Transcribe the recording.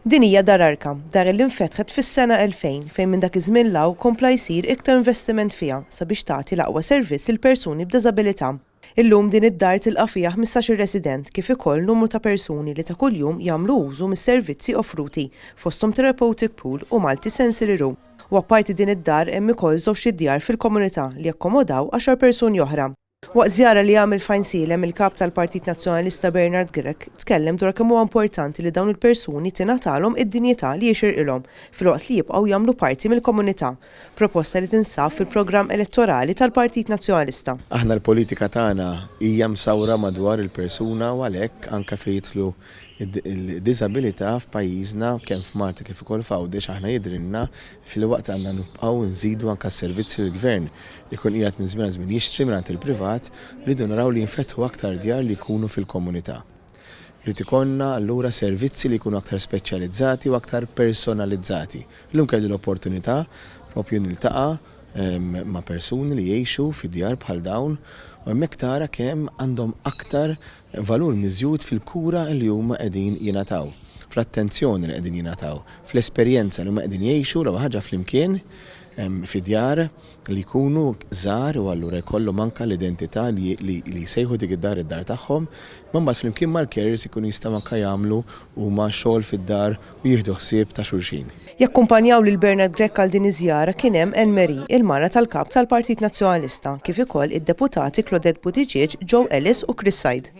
Din hija Dar Arka, dar li nfetħet fis-sena 2000 fejn minn dak iż-żmien 'l hawn kompla jsir iktar investiment fiha sabiex tagħti l-aqwa servizz lil persuni b'diżabilità. Illum din id-dar tilqa' fiha ħmistax-il resident kif ikoll numru ta' persuni li ta' kuljum jagħmlu użu mis-servizzi offruti fosthom therapeutic pool u multi sensory room. U apparti din id-dar hemm ukoll żewġt idjar fil-komunità li jakkomodaw għaxar persuni oħra. Waqt żjara li għamel f'Għajnsielem, il-Kap tal-Partit Nazzjonalista Bernard Grech tkellem dwar kemm huwa importanti li dawn il-persuni tingħatalhom id-dinjità li jixirqilhom filwaqt li jibqgħu jagħmlu parti mill-komunità, proposta li tinsab fil-programm elettorali tal-Partit Nazzjonalista. Aħna l-politika tagħna hija msawra madwar il-persuna u għalhekk anke fejn jidħlu d-diżabilità f'pajjiżna kemm f'Malta kif ukoll f'Għawdex aħna jidhrilna Filwaqt għandna nibqgħu nżidu anke s-servizzi li l-Gvern ikun qiegħed minn żmien għal żmien jixtri mingħand il-privat, irridu naraw li jinfetħu aktar djar li jkunu fil-komunità. Irid ikollna allura servizzi li jkunu aktar speċjalizzati u aktar personalizzati. Illum kelli l-opportunità proprju niltaqa' ma' persuni li jgħixu fi djar bħal dawn u hemmhekk tara kemm għandhom aktar Valur miżjud fil-kura li huma qegħdin jingħataw, fl-attenzjoni li qegħdin jingħataw, fl-esperjenza li huma qegħdin jgħixu l-ewwel ħaġa flimkien fi djar li jkunu żgħar u allura jkollhom anke l-identità li jsejħu dik id-dar id-dar tagħhom, imma mbagħad flimkien mal-carers ikunu jistgħu anke jagħmlu huma xogħol fid-dar u jieħdu ħsieb ta' xulxin. Jakkumpanjaw lil Bernard Grech għal din iż-żjara kien hemm Anne Marie, il-mara tal-Kap tal-Partit Nazzjonalista, kif ukoll id-Deputati Claudette Buttigieg, Joe Ellis u Chris Said.